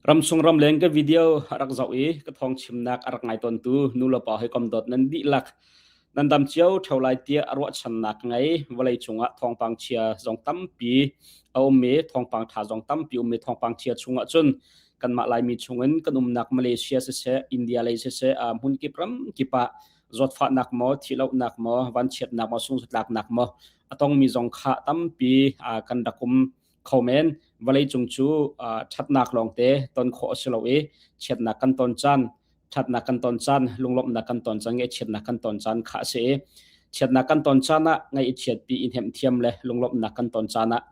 Ramchung ramleng ka video a rak zoh i ka thawng chimnak a rak ngai tawntu nulepa hawikom dawt nan dihlak nan dam cio ṭheo lai tiah a ruahchannak ka ngei. Vawlei cungah thawngpang chia zong tampi a um i thawngpang ṭha zong tampi um i thawngpang chia chungah cun kanmah Laimi chungin kan umnak Malaysia siseh, India lei siseh, hmunkip ramkip ah zawtfahnak maw, thihlohnak maw, vanchiatnak maw, sungzatlaknak maw a tongmi zong kha tampi kan rak um kho men. Vawleicung cu ṭhatnak lawngte ton khawh a si lo i chiatnak kan ton caan, ṭhatnak kan ton caan, lunglawmhnak kan ton caan, ngaihchiatnak kan ton caan kha a si i chiatnak kan ton caan ah ngaih i chiatpi i hnemh thiam le lunglawmhnak kan ton caan ah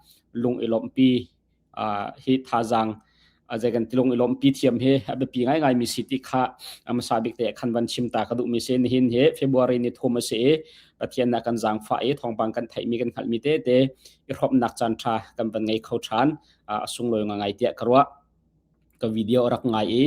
lung i lawmhpi hi thazaang zei kan tilung i lawmhpi thiam hi a biapi ngaingai mi si ti kha hmasa bik te khan van chim ta ka duh mi si. Nihin hi February ni thum a si i Pathian na kan zaangfah i thawngpang kan theih mi kan hngalh mi tete i hrawmnak caan tha kan van ngei kho than, a sunglawi ngai tiah ka ruah. Ka video a rak ngai i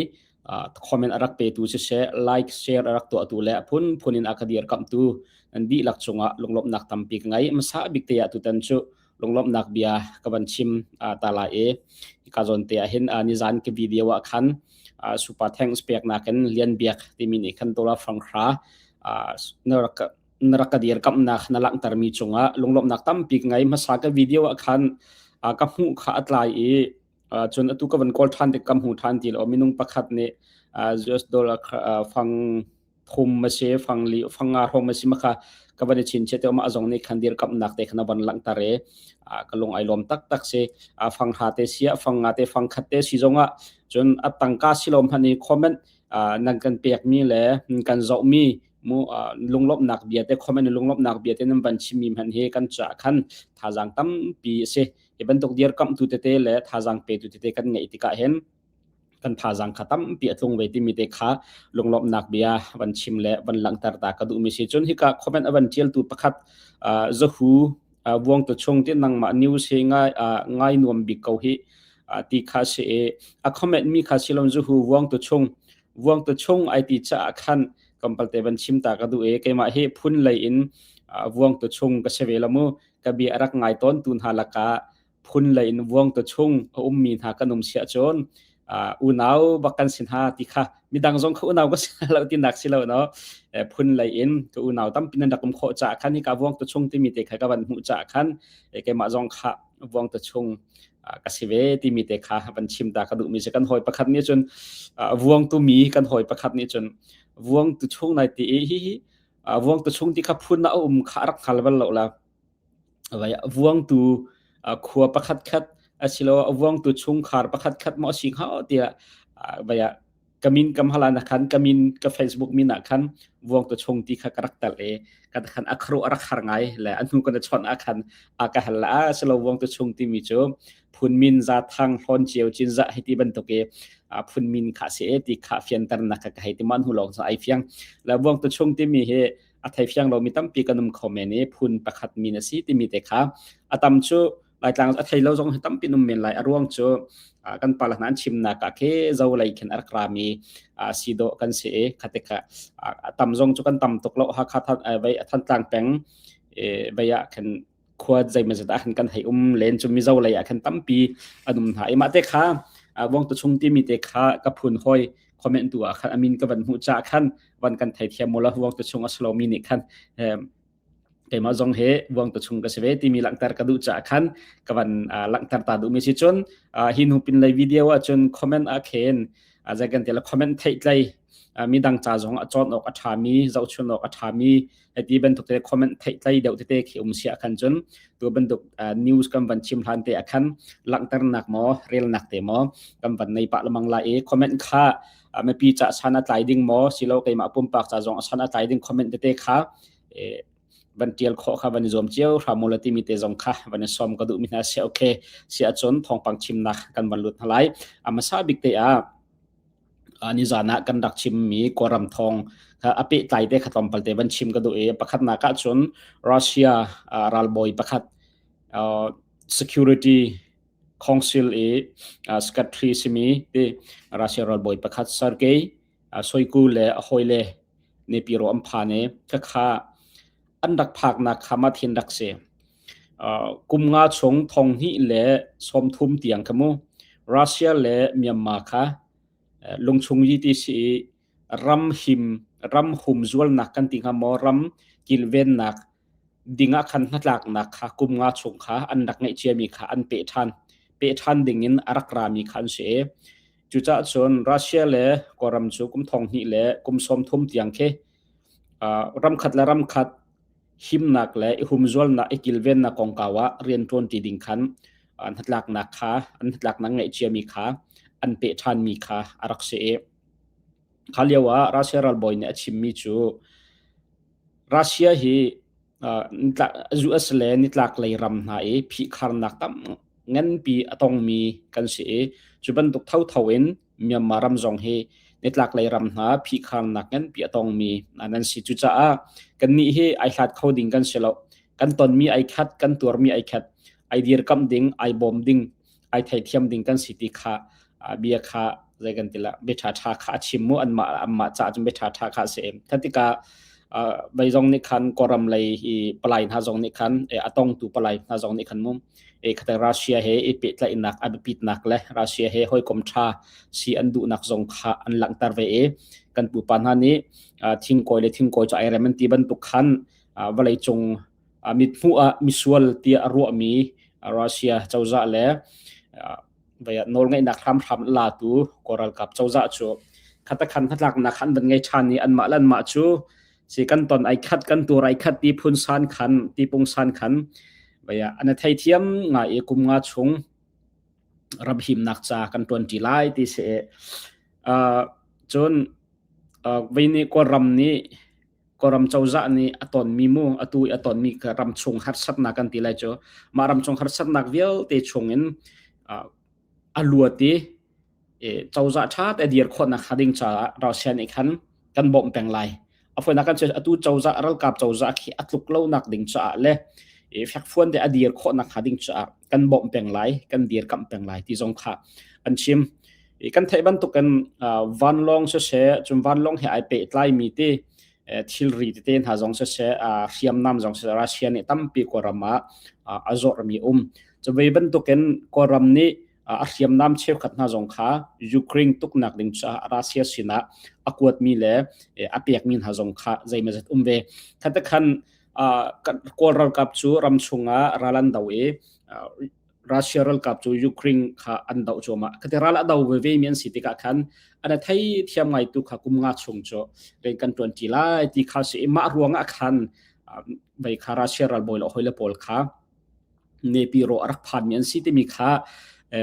comment a rak petu siseh, like share a rak tuahtu le a phun phun in a ka dirkamhtu nan dihlak cungah lunglawmhnak tampi ka ngei. Hmasa bik te ah tutan cu lunglawmhnak bia ka van chim ta lai i ka zawn te ah hin nizan ka video ah khan super thanks peknak in Lian Biak timi nih khan dollar fang hra na rak na rak ka dirkamhnak na langhtermi cungah lunglawmhnak tampi ka ngei. Hmasa ka video ah khan ka hmuh kha a tlai i cun atu ka van kawl ṭhan tik ka hmu ṭhan ti lo. Minung pakhat nih US dollar fang thum a si, fang li, fang nga hrawng a si ma kha ka van i chinchiah te ma azong nih khan dirkamhnak te khan a van langhter i ka lung ai lawm taktak si. Fang ha te si, fang nga te, fang khat te si zongah cun a tangka si lo hmanh i comment nan kan pekmi le kan zohmi mu lunglawmhnak bia te, comment lunglawmhnak bia te nan van chimmi hmanh hi kan caah khan thazaang tampi a si. Hi bantuk dirkamhtu tete le thazaang petu tete kan ngeih tikah hin kan thazaang kha tampi a tlung ve timi te kha lunglawmhnak bia van chim le van langhter ta ka duhmi si. Cun hika comment a van tialtu pakhat Zahu Vuang tu chung ti nangmah news hi ngai ngai nuam bik ko hi ti kha si i a comment mi kha silon Zahu Vuang tu chung, Vuang tu chung ai ti cha khan kampalte van chim ta ka duh e. Keimah hi phun lei in Vuang tu chung ka se ve lamu. Ka bia rak ngai tawn tu hna laka phun lei in vuang tu chung a ummi hna kan um siah cun unau bak kan si hna ti kha, midang zong kha unau ka si lo ti nak si lo no, phun lei in ka unau tampi nan rak um khawh caah khan hi ka vuang tu chung timi te kha ka van hmuh caah khan keimah zong kha vuang tu chung ka si ve timi te kha van chim ta ka duhmi si. Kan hawi pakhat nih cun vuang tu mi, kan hawi pakhat nih cun vuang tu chung nai ti hi hi vuang tu chung ti kha phun na um kha rak hngal bal lo la, vuangtu khua pakhat khat asiloah vuangtu chungkhar pakhat khat maw a si hnga tiah vai ah ka min kam halan ah khan ka min ka Facebook min ah khan vuangtu chung ti kha ka rak tel i ka khan a khru a rak har ngai le a hnu kan chawnh ah khan a ka hal la a silo vuangtu chung timi cu phun min za thang hlawn cio cin za hei ti bantuk i phun min kha si e ti kha fianternak kha ka hei ti man hu lawng ai fiang le vuangtu chung timi hi a thei fiang lomi tampi kan um kho men i phun pakhat min a si timi te kha a tam cu Laitlang a thei lo zong hi tampi um men lai. A ruang cu kan pa hna an chimnak ah khi zo lei khin a rak rami si dawh kan si i khate kha a tam zong cu kan tam tuk lo. Hakha vai Thantlang peng vai ah khin khua zeimazat ah khan kan hei um len cu Mizo lei ah khan tampi an um hna i mah te kha Vong tu chung timi te kha ka phun hoi comment tu ah khan amin ka van hmuh cha khan van kan theithiam mu la. Vuang tu chung a si mi nih khan keimah zong he vuang tu chung ka si ve timi langhter ka duh caah khan ka van langhter ta duh mi si. Cun hi hnu pin lei video ah cun comment ah khen zai kan tela comment theih tlai midang ca zong a cawn awk a tha mi, zohchun awk a tha mi hei bantuk te comment theih tlai deuh tete khi um sia khan cun tu bantuk news kan van chim hlan te akhan langhternak maw, relnak te maw kan van nei pah lamang la i comment kha mipi ca san a tlai ding maw silo keimah pumpak ca zong a san a tlai ding comment tete kha van tial khawh kha van i zuam cio hramula timi te zong kha van i som ka duh mi hna sia. Okay, sia cun thawngpang chimnak kan van lut hna lai. Amasa bik te ah nizan ah kan rak chimmi Kawlram thawng a pehtlai te kha tlawmpal te van chim ka duh i pakhatnak ah cun Russia ralbawi pakhat, Security Council i secretary simi ti Russia ralbawi pakhat Sergei Shoigu le a hawile Nepiro an phan i khakha an rak phaknak kha ma thin rak si. Kum nga chung thong hnih le sawm thum tiang kha mu. Russia le Myanmar kha lungchung yi ti si i ram him ram humzualnak kan ti hnga maw ram kilvennak dingah khan hnatlaknak kha kum nga chung kha an rak ngeih ciami kha an peh ṭhan. Peh ṭhan dingin a rak rami kha an si i cucaah cun Russia le Kawlram cu kum thong hnih le kum sawm thum tiang khi ram khat le ram khat himnak le i humzualnak i kilvennak kongkau ah rian ṭuanṭi ding khan hnatlaknak kha an hnatlaknak ngeih ciami kha an peh ṭhanmi kha a rak si i kha lio ah Russia ralbawi nih a chimmi cu Russia hi US le nitlaklei ram hna i phihkharnak tam nganpi a tongmi kan si i cu bantuk thotho in Myanmar ram zong hi nitlaklei ram hna phihkharnak nganpi a tongmi nan si. Cucaah kannih hi ai hlat kho ding kan si lo. Kan tonmi ai khat, kan tuarmi ai khat, ai dirkamh ding, ai bawm ding, ai theithiam ding kan si ti kha bia kha zei kan ti la bia ṭha ṭha kha a chim mu anmah anmah caah cun bia ṭha ṭha kha a si. Kha tikah vei zong nih khan Kawlram lei i palai hna zong nih khan a tongtu palai hna zong nih khan mu e khata Russia he i pehtlaihnak a biapitnak le Russia he hawikom ṭha si an duhnak zong kha an langhter ve i kan pupa hna nih thingkawi le thingkawi cu ai rem an ti bantuk khan vawlei cung mithmuh ah misual tiah a ruahmi Russia cozah le nawlngeihnak hramhram latu Kawl ralkap cozah cu khatakhan hnatlaknak khan van ngei ṭhan i anmah le anmah cu si kan ton ai khat kan tur ai khat ti phun san khan ti pung san khan vaya an theithiam ngai i kum nga chung ram himnak ca kan ṭuanṭi lai ti si cun vei nih Kawlram nih Kawlram cozah nih a tonmi mu atu i a tonmi ram chung harsatnak kan ti lai cu mah ram chung harsatnak vialte chungin a luat i cozah ṭha te dir khawhnak hnga ding caah Russia nih khan kan bawmh peng lai. A fawinak kan chim atu cozah ralkap cozah khi a tluk lonak ding caah le fekfuan te a dir khawhnak hnga ding caah kan bawmh peng lai, kan dirkamh peng lai ti zong kha an chim. Kan theih bantukin vanlawng siseh, cun vanlawng he ai pehtlaimi ti thilri tete hna zong siseh, hriamnam zong siseh Russia nih tampi Kawlram ah a zawrhmi um. Cu ve bantukin Kawlram nih a hriamnam cheukhat hna zong kha Ukraine tuknak ding caah Russia sinah a kuatmi le a pekmi hna zong kha zeimawzat um ve. Khatakhan Kawl ralkap cu ram chungah ral an do i Russia ralkap cu Ukraine kha an doh cuahmah. Khati ral a do veve mi an si tikah khan an thei thiam ngai tu kha kum nga chung cu rian kan ṭuan ṭi lai ti kha si i mah ruangah khan vei kha Russia ralbawi le hawile pawl kha nepi ro a rak phanmi an si timi kha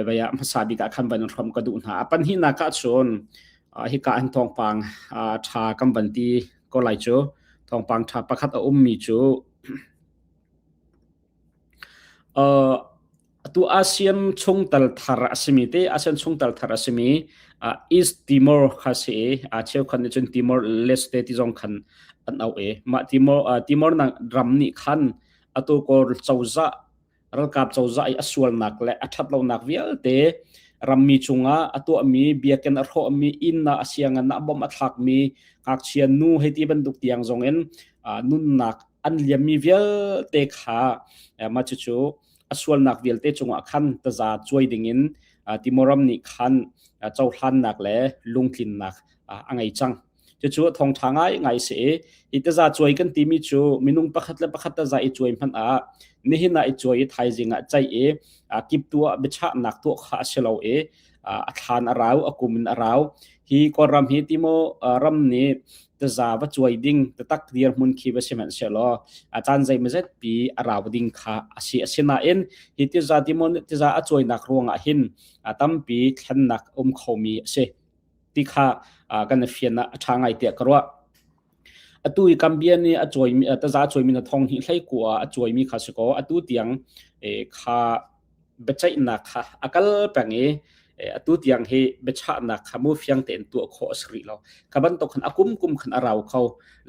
vei ah hmasa bik ah khan van hrom ka duh hna. A pahnihnak ah cun hika an thawngpang ṭha kan van ti ko lai cu thawngpang ṭha pakhat a ummi cu Atu ASEAN chungtel thar a simi te ASEAN chungtel thar a simi East Timor kha si i a cheukhat nih cun Timor Leste ti zong khan an auh i mah Timor Timor ram nih khan atu Kawl cozah ralkap cozah i a sualnak le a ṭhatlonak vialte rammi cungah a tuahmi biakinn a hrawhmi inn ah a sianginn ah bomb a thlakmi ngakchia nu hei ti bantuk tiang zongin nunnak an liammi vialte kha mah cucu a sualnak vialte cungah khan taza cuai dingin Timoram nih khan cohlannak le lungtlinnak a ngei cang. Cucu thawngṭha ngai ngai si i hi taza cuai kan timi cu minung pakhat le pakhat taza i cuai hmanh ah nihin ah i cuai i thaizing ah ceih i kip tuah biachahnak tuah kha a si lo i a thlan a rau a kum in a rau hi Kawlram hi Timo ram nih taza va cuai ding tatak dirhmun khi va sihmanhsehlaw a caan zeimawzet pi a rau ding kha a si asinain hi tiza Timo tiza a cuainak ruangah hin a tampi thlennak um khomi a si ti kha kan i fian ah a ṭha ngai tiah ka ruah. Atu i Gambia nih a cuaimi taza a cuaimi na thong hnih hlei ku ah a cuaimi kha si kaw atu tiang kha biaceihnak kha a kal peng i atu tiang hi biachahnak kha mu fiang tein tuah khawh a si rih lo. Kha bantuk khan a kum kum khan a rau kho.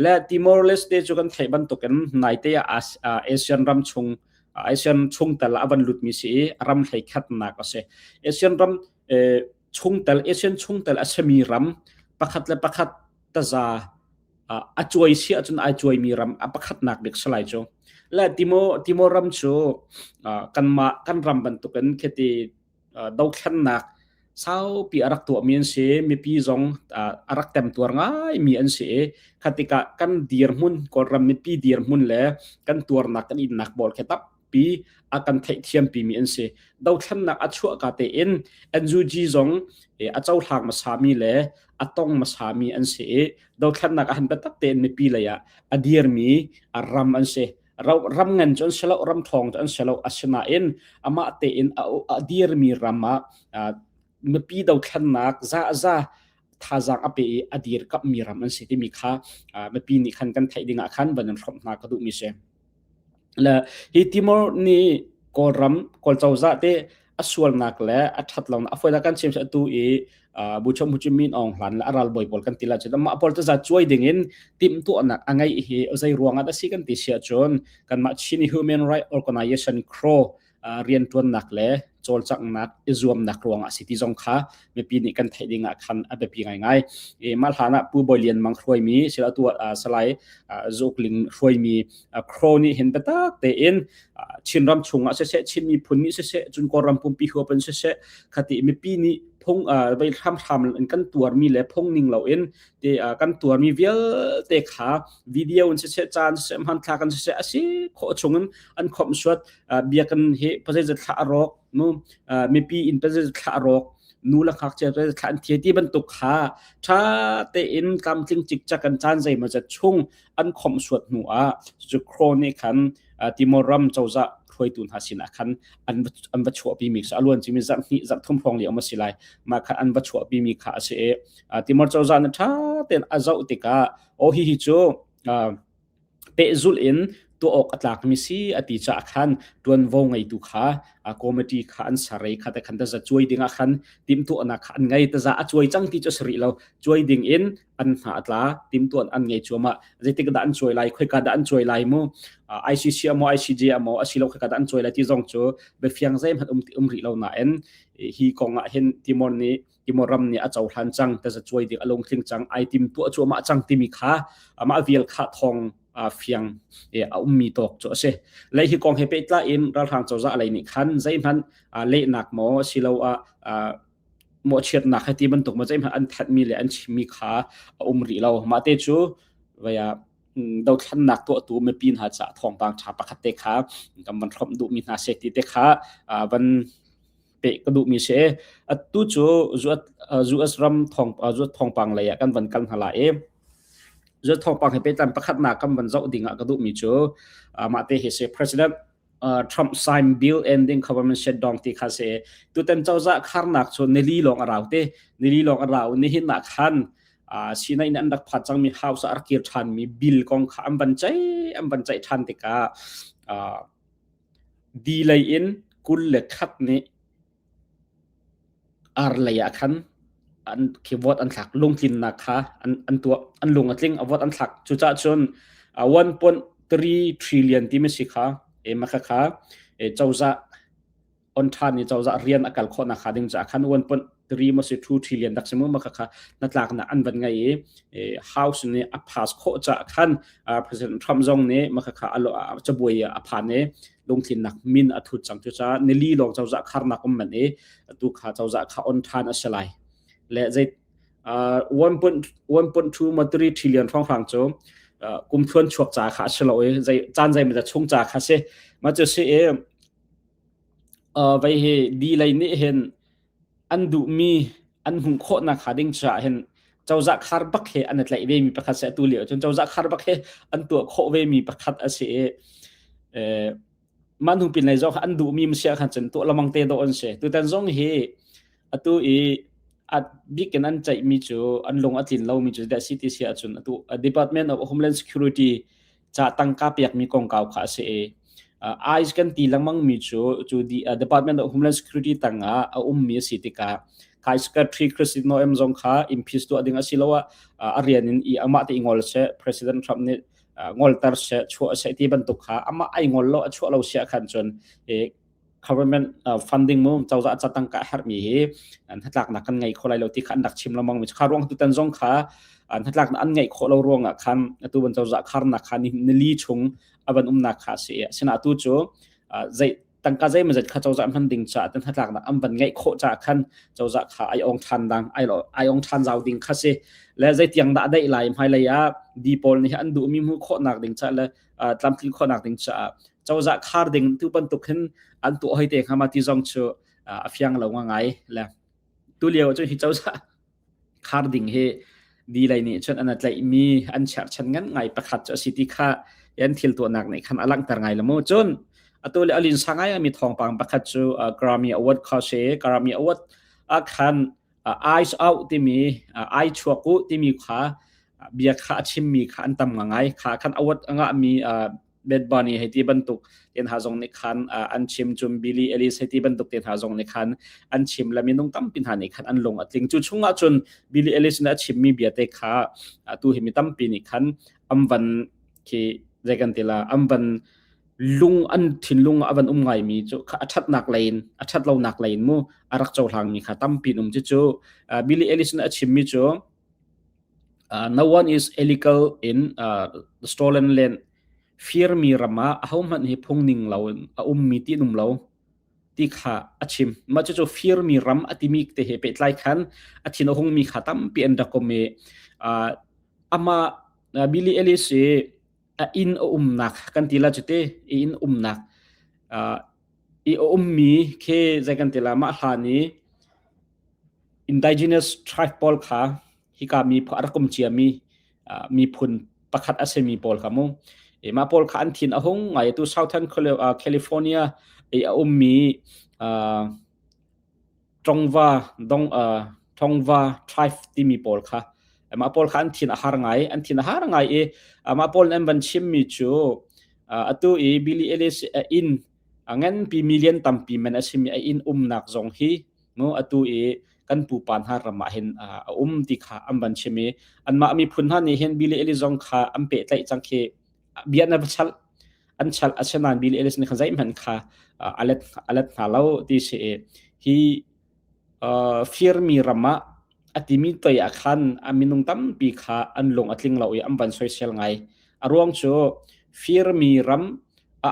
Le Timor Leste cu kan theih bantukin naite ah ASEAN ram chung ASEAN chungtel a van lutmi si i ram hlei khatnak a si. ASEAN ram chungtel ASEAN chungtel a simi ram pakhat le pakhat taza a cuai si ahcun ai cuaimi ram a pakhatnak bik salai cu le Timor Timor ram cu kanmah kan ram bantukin khiti dothlennak. Saupi a rak tuahmi an si. Mipi zong a rak temtuar ngaimi an si i kha tikah kan dirhmun Kawlram mipi dirhmun le kan tuarnak kan innak pawl khi tampi a kan theihthiampimi an si. Dothlennak a chuahka tein NUG zong a cohlang hmasami le a tong hmasami an si i dothlennak ah han biatak tein mipi lei ah a dirmi a ram an si. Ram ngan cu an si lo, ram ṭhawng cu an si lo. Asinain amah tein a dirmi ram ah mipi dothlennak zaza thazaang a pe i a dirkamhmi ram an si timi kha mipi nih khan kan theih ding ah khan van in hrawmh hna ka duhmi si. Le hi Timor nih Kawlram, Kawl cozah te a sualnak le a ṭhat lonak a fawinak kan chim atu i Buchom Hu Chi Minh Aung Hlan le a ralbawi pawl kan ti la cun amah pawl cu cuai ding in timhtuahnak a ngeih hi zei ruangah dah si kan ti si ahcun kanmah Chin Human Rights Organization CRO rianṭuannak le cawlcanghnak i zuamnak ruangah a si ti zong kha mipi nih kan theih ding ah khan a biapi ngaingai. I mah hlan ah Pu Bawi Lian Mang hruaimi sila tu Salai Zuk Ling hruaimi CRO nih hin biatak tein Chinram chungah siseh, Chin miphun nih siseh, cun Kawlram pumpi huap in siseh, khati mipi nih phung vei hramhram in kan tuarmi le phung ning loin te kan tuarmi vialte kha video in siseh, caan siseh, hmanthlak in siseh, a si khawh chungin an khawmhsuat biakinn hi pazei thla a rawk nu mipi in pazei thla a rawk nu le ngakchia pazei thla an thia ti bantuk kha ṭha tein tlamtling cikcak an caan zeimawzat chung an khawmhsuat hnu ah cu Crow nih khan Timor ram cozah hruaitu hna sinah khan an va chuahpimi a luan cimi zarh hnih zarh thum hrawng lio a si lai mah kha an va chuahpimi kha a si i Timor cozah nih ṭha tein a zoh tikah aw hihi cu pehzulh in tuah awk a tlakmi si a ti caah khan ṭuanvo ngeitu kha committee kha an ser i kha te khan taza cuai dingah khan timhtuahnak kha an ngei taza a cuai cang ti cu a si rih lo cuai ding in an hna a tla timhtuah an ngei cuahmah zeitik dah an cuai lai khoika dah an cuai lai mu ICC amaw ICJ amaw asilo khoika dah an cuai lai ti zong cu biafiang zeihmanh um um rih lo nain hi kong ah hin Timor nih Timor ram nih a cohlan cang taza cuai ding a lungtling cang ai tim tuah cuahmah cang timi kha amah vial kha thong fiang a ummi tawk cu a si lei hi kong he pehtlai in ralhrang cozah lei nih khan zeihmanh lehnak maw asiloah mawhchiatnak he ti bantuk ma zeihmanh an thanhmi le an chimmi kha a um rih lo mah te cu vaya dothlannak tuahtu mipi hna caah thawngpang ṭha pakhat te kha kan van hrawmh duhmi hna se ti te kha van peh ka duhmi si atu cu US ram thawng US thawngpang lei ah kan van kal hna lai i US thawngpang he pehtlai pakhatnak kan van zoh ding ah ka duhmi cu mah te hi si President Trump sign bill ending government shutdown ti kha si tutan cozah kharnak cu nili lawng a rau te nili lawng a rau nihin ah khan Sinai in an rak phat cangmi house ah a rak kir ṭhanmi bill kong kha an van ceih an van ceih ṭhan tikah di lei in 21 nih ar lei ah khan an khi vote an thlak lungtlinnak kha an an tuah an lung a tling a vote an thlak cucaah cun 1.3 trillion timi si kha e makha kha e cozah on ṭhan i cozah rian a kal khawhnak hnga ding caah khan 1.3 maw si 2 trillion dak si mu makha kha hnatlaknak an van ngei i House nih a pass khawh caah khan President Trump zong nih makha kha a cabuai a phan i lungtlinnak min a thut cang cucaah nili lawng cozah kharnak um man i atu kha cozah kha on ṭhan a si lai le zei 1.2 ma 3 trillion hrawnghrang cu kum thluan chuak ca kha a si lo i zei caan zei ma chung ca kha si ma cu si i vei hi di lei nih hin an duhmi an hmuh khawhnak hnga ding caah hin cozah khar bak he an i tlaih vemi pakhat si atu lio cun cozah khar bak he an tuah khawh vemi pakhat a si i mah hnu pin lei zong an duhmi si ah khan cun tuah lamang te dawh an si tutan zong hi atu i a bik in an ceihmi cu an lung a tlin lomi cu dah si ti si ahcun atu Department of Homeland Security ca tangka pekmi kongkau kha a si i ICE kan ti lengmang mi cu cu Department of Homeland Security tangah a ummi a si tikah kai Secretary Kristi Noem zong kha impeach tuah ding a si lo ah a rian in i amah te i ngol seh President Trump nih ngolter seh chuah seh ti bantuk kha amah ai ngol lo a chuah lo sia khan cun government funding mu cozah ca tangka herhmi hi hnatlaknak kan ngei kho lai lo ti kha an rak chim lengmang mi kha ruang tutan zong kha hnatlaknak an ngeih khawh lo ruangah khan atu ban cozah kharnak kha nili chung a van umnak kha si asina atu cu zei Tangka zeimawzat kha cozah hman ding caah tan hnatlaknak an van ngeih khawh caah khan cozah kha ai ong ṭhan dang ai ai ong ṭhan zau ding kha si. Le zeitiang dah daih lai hmailei ah di pawl nih an duhmi hmuh khawhnak ding caah le tlamtlin khawhnak ding caah cozah khar ding tu bantuk hin an tuah hoi te hnga ma ti zong cu a fiang lo ngai le tu lio cu hi cozah khar ding hi di lei nih cun an tlaihmi an cherhchan ngan ngai pakhat cu a si ti kha yan thil tuahnak nih khan a langhter ngai lo mu. Cun atu le alin sangai mi thawngpang pakhat cu Grammy Award kha se Grammy Award a khan Eyes Out timi ai chuak u timi kha bia kha a chimmi kha an tam ngai kha khan award a ngahmi Bad Bunny hei ti bantuk ten ha zong nih khan an chim. Cun Billie Eilish hei ti bantuk ten ha zong nih khan an chim le minung tampi hna nih khan an lung a tling. Cu chungah cun Billie Eilish nih a chimmi bia te kha tu hi mi tampi nih khan an van khi zei kan ti la an van lung an thinlung a van um ngaimi cu a ṭhatnak lei in a ṭhat lonak lei in mu a rak cohlangmi kha tampi um. Cu cu Billie Eilish nih a chimmi cu "No one is illegal in the stolen land." Firmi ram ah ahohmanh hi phungning loin a ummi ti an um lo ti kha a chim. Mah cucu firmi ram a timi te he pehtlai khan a thin a hungmi kha tampi an rak um i amah Billie Eilish hi a inn a umnak kan ti la cute i inn umnak i a ummi khi zei kan ti la mah hlan i indigenous tribe pawl kha hika mi a rak um ciami miphun pakhat a simi pawl kha mu e mah pawl kha an thin a hung ngai. Tu Southern California i a ummi Tongva dong Tongva tribe timi pawl kha mah pawl kha an thin a har ngai, an thin a har ngai i mah pawl an van chimmi cu atu i Billie Eilish inn a nganpi million tampi man a simi a inn umnak zong hi mu atu i kan pupa hna ram ah hin a um ti kha an van chim i anmah miphun hna nih hin Billie Eilish zong kha an pehtlaih cang khi bia na va chalh an chalh. Asinain Billie Eilish nih khan zeihmanh kha a let a let hna lo ti si i hi firmi ram ah a timi toi ah khan a minung tampi kha an lung a tling lo i an van soisel ngai. A ruang cu firmi ram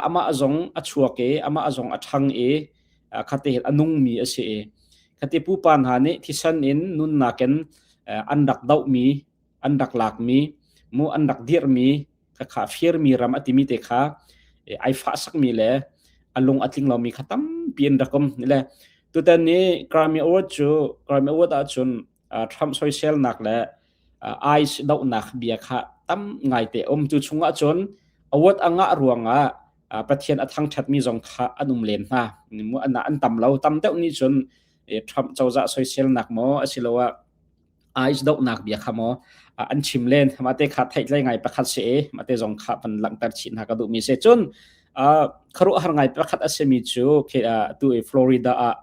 amah zong a chuak i amah zong a ṭhang i khate hin a nungmi a si i khate pupa hna nih thisen in nunnak in an rak dohmi, an rak lakmi mu an rak dirhmi kha firmi ram a timi te kha ai fah sakmi le a lung a tling lomi kha tampi an rak um le tutan ni Grammy Award cu Grammy Award ahcun Trump soiselnak le ICE dohnak bia kha tam ngai te um. Cu chungah cun award a ngah ruangah Pathian a thangṭhatmi zong kha an um len hna. An tam lo. Tam deuh nih cun Trump cozah soiselnak maw asiloah ICE dohnak bia kha maw an chim len. Mah te kha theihtlei ngai pakhat si i mah te zong kha van langhter chih hna ka duhmi si. Cun khuaruahhar ngai pakhat a simi cu tu i Florida ah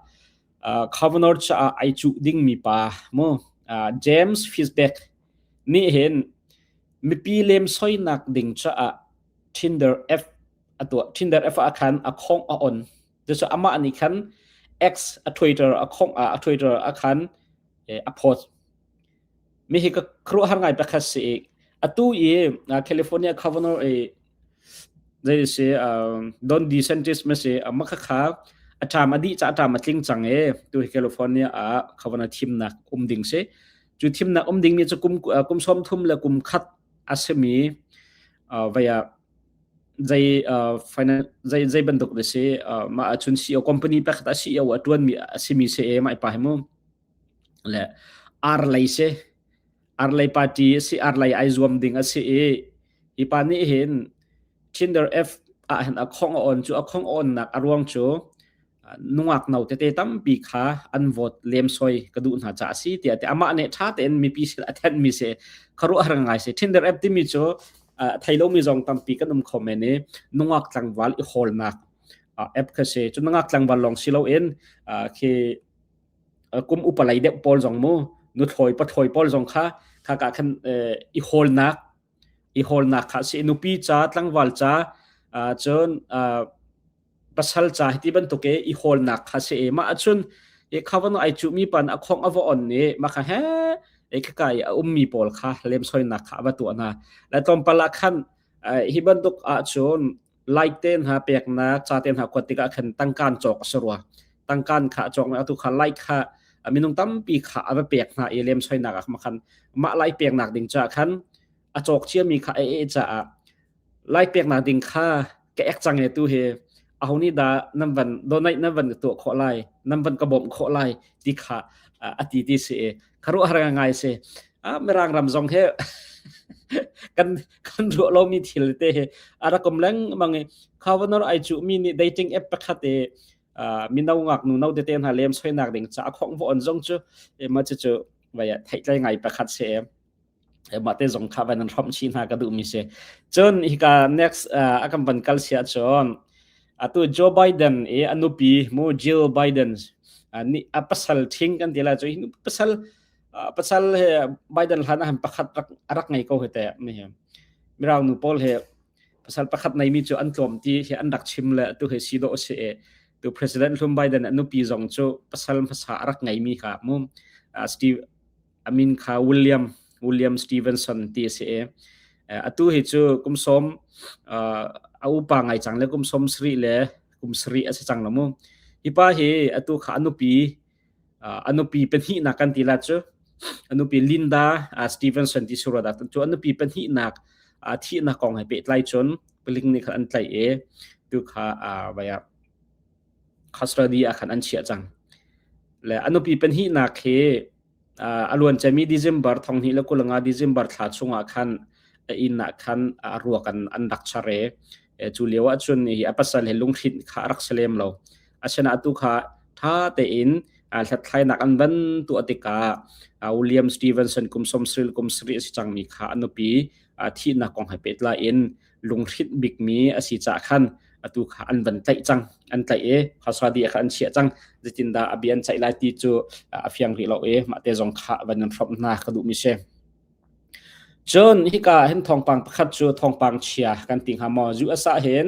governor caah ai cuh dingmi pa mu James Fishbeck nih hin mipi lemsoinak ding caah Tinder app a tuah. Tinder app ah khan a khong a on. Cucu amah nih khan X a Twitter a khong a Twitter a khan a post. Mi hi ka khuaruahhar ngai pakhat si i atu i California governor i zei si Don DeSantis ma si ma kha kha a ṭam a dih ca a ṭam a tling cang i tu hi California ah governor thimnak um ding si. Cu thimnak um ding mi cu kum kum 30 le kum khat a simi vei ah zei finance zei zei bantuk de si mah ahcun CEO company pakhat a CEO a ṭuan mi a simi si e mah pa hi mu le ar lei si ar lei party si ar lei ai zuam ding a si i hi pa nih hin Tinder F ah hin a khong a on. Cu a khong on nak a ruang cu nungak no tete tampi kha an vote lemsoi ka duh hna ca a si tiah te amah nih ṭha tein mipi sin a thenh mi si. Khuaruahhar ngai si. Tinder app timi cu thei lomi zong tampi kan um kho men i nungak tlangval i hawlnak app kha si. Cu nungak tlangval lawng si loin khi kum upa lei deuh pawl zong mu nuthlawi pathlawi pawl zong kha kha ka khan i hawlnak i hawlnak kha si. Nupi ca tlangval ca cun pasal ca hiti bantuk i i hawlnak kha si i mah ahcun i khavan ai cuhmi pan a khong a va on i mah kha he e khaka i a ummi pawl kha lemsoinak kha a va tuah hna le tlawmpal ah khan hi bantuk ahcun. Like te hna peknak ca te hna kuat tikah khan tangkaan cawk a si rua. Tangkaan kha cawk na atu kha like kha minung tampi kha a va pek hna i lemsoinak ah khan mah like peknak ding caah khan a cawk ciami kha a eh caah like peknak ding kha ka ek cang e tu hi aho nih dah nan van donate nan van tuah khawh lai nan van ka bawmh khawh lai ti kha a ti ti si i kharuah har ngai si a mirang ram zong he kan kan ruah lomi thil te he a rak um lengmang i governor ai cu mi nih dating app pakhat i mino ngak nu no tete hna lem soinak ding ca a khong vo on zong cu ma cu cu vai theihtlai ngai pakhat si mah te zong kha van an hrawmh chih hna ka duhmi si. Cun hika next a kan van kal sia cun atu Joe Biden i a nupi mu Jill Biden nih a pasal ṭhing kan ti lai cu hi pasal pasal he Biden hlan ah pakhat rak a rak ngei ko he te mi he mirang nu pawl he pasal pakhat nei mi cu an tlawm ti hi an rak chim le tu he si do si e tu President hlum Biden a nupi zong cu pasal hmasa a rak ngei mi kha mu Steve a min kha William William Stevenson ti a si i atu hi cu kum sawm a upa ngai cang le kum sawm sarih le kum sarih a si cang lo mu. Hi pa hi atu kha a nupi a nupi pahnihnak kan ti la cu a nupi Linda Stevenson ti sura dah cu a nupi pahnihnak thihnak kong he pehtlai cun palik nih khan an tlaih i tu kha vaya custody ah khan an chiah cang. Le a nupi pahnihnak hi a luanciami December 2025 December thla chungah khan a inn ah khan a ruak an an rak char i cu lio ah cun hi a pasal he lunghrinh kha a rak si lem lo. Asinain atu kha ṭha tein hlathlainak an van tuah tikah William Stevenson kum 70 kum sarih a si cangmi kha a nupi thihnak kong he pehtlai in lunghrinh bikmi a si caah khan atu kha an van tlaih cang an tlaih i khasadi kha an chiah cang zeitindah a bia an ceih lai ti cu a fiang rih lo i mah te zong kha van in hrawmh hna ka duhmi si cun hika hin thawngpang pakhat cu thawngpang chia kan ti hnga maw US ah hin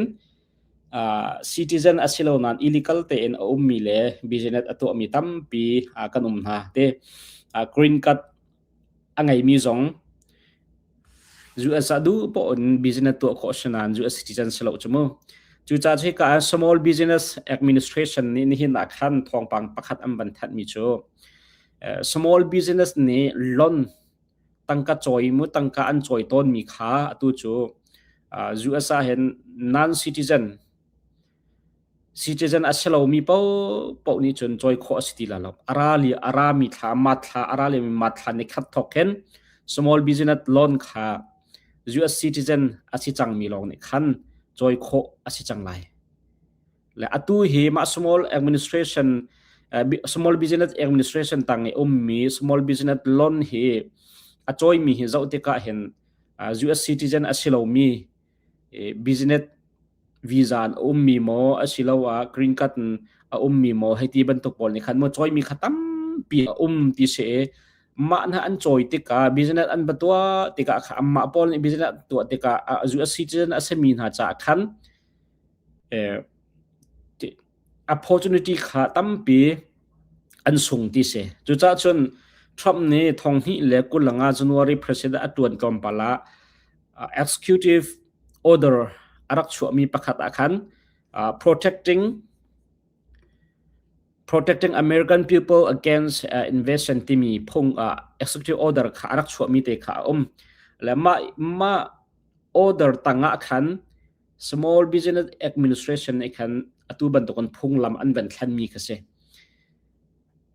citizen a si lo nain illegal tein a ummi le business a tuahmi tampi kan um hna te green card a ngeimi zong US ah duh poah in business tuah khawh si nain US citizen si lo cu mu. Cucaah cu hika ah Small Business Administration nih nihin ah khan thawngpang pakhat an van thanhmi cu small business nih loan tangka cawi mu tangka an cawi tawnmi kha atu cu US ah hin non-citizen Citizen a si lomi paohpaoh nih cun cawi khawh a si ti lai lo. A ra li a rami thla mat thla a ra liomi mat thla ni khat thawk hin small business loan kha US citizen a si cangmi lawng nih khan cawi khawh a si cang lai. Le atu hi mah small administration small business administration tang i ummi small business loan hi a cawimi hi zoh tikah hin US citizen a si lomi business visa in a ummi maw asiloah green card in a ummi maw hei ti bantuk pawl nih khan maw cawimi kha tampi a um ti si i mah hna an cawi tikah business an va tuah tikah kha anmah pawl nih business an tuah tikah US citizen a simi hna caah khan opportunity kha tampi an sung ti si. Cucaah cun Trump nih 2025 January president a ṭuan tlawmpal ah executive order a rak chuahmi pakhat ah khan protecting Protecting American People Against Invasion timi phung executive order kha a rak chuahmi te kha a um. Le mah mah order tangah khan Small Business Administration nih khan atu bantukin phunglam an van thlenmi kha si.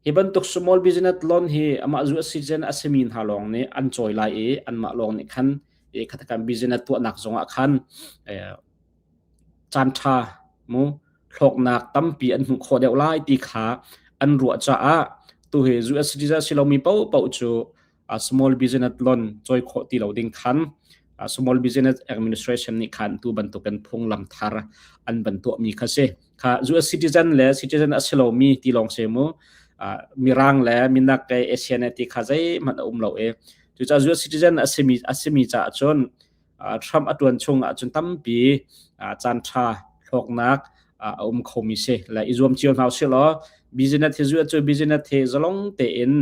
Hi bantuk small business loan hi amah zu citizen a simi hna lawng nih an cawi lai i anmah lawng nih khan khathakan business tuahnak zongah khan caan ṭha mu hlawknak tampi an hmuh khawh deuh lai ti kha an ruah caah tu hi US citizen si lomi paohpaoh cu small business loan cawi khawh ti lo ding khan small business administration nih khan tu bantukin phunglam thar an van tuahmi kha si kha US citizen le citizen a si lomi ti lawng se mu mirang le minak ke Asian ti kha zeihmanh a um lo i cucaah US citizen a simi a simi caah cun Trump a tuan chung ahcun tampi caan ṭha hlawknak a um khomi si le i zuam cio hna usih law business hi cu business hi zalong tein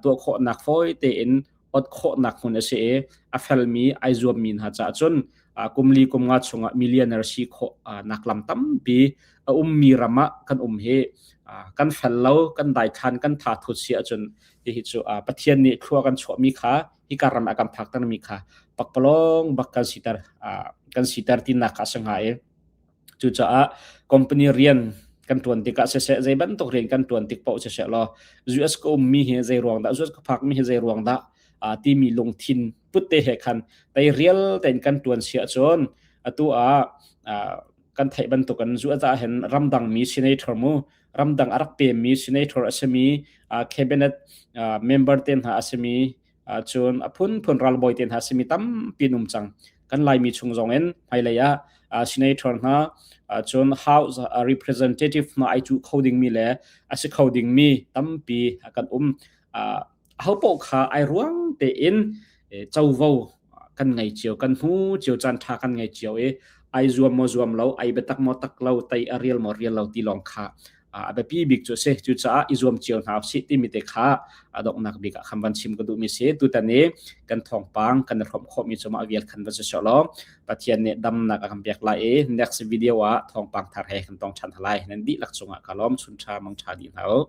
tuah khawhnak fawi tein ot khawhnak hmun a si i a felmi ai zuammi hna caah cun Kum li kum nga chungah millionaire si khawh nak lam tampi a ummi ram ah kan um hi kan fel lo, kan daithlan, kan tha thut si ahcun hihi cu Pathian nih thlua kan chuahmi kha hika ram ah kan phaktermi kha pakpalawng bak kan siter kan siter tinak kha a si hnga i cucaah company rian kan tuan tikah siseh zei bantuk rian kan tuan tik paoh siseh law US ka ummi hi zei ruang dah US ka phakmi hi zei ruang dah timi lungthin put te he khan tei rial tein kan tuan si ahcun atu ah kan theih bantuk an zu ah hin ramdang mi senator mu ramdang a rak pemmi senator a simi cabinet member te hna a simi cun a phunphun ralbawi te hna a simi tampi an um cang. Kan Laimi chung zong in hmailei ah senator hna cun house representative hna ai cuh kho dingmi le a si kho dingmi tampi kan um. Ahopaoh kha ai ruang tein covo kan ngei cio, kan hmu cio, caan ṭha kan ngei cio i ai zuam maw zuam lo, ai biatak maw tak lo, tei a rial maw rial lo ti lawng kha a biapi bik cu a si. Cucaah i zuam cio hna usih timi te kha a donghnak bik ah khan van chim ka duhmi si. Tutan i kan thawngpang kan i hrawmh khawhmi cu mah vial khan va si sawh law Pathian nih damnak a kan pek lai i next video ah thawngpang thar he kan tong ṭhan hna lai. Nan dihlak cungah ka lawm. Chun ṭha mang ṭha dih hna u.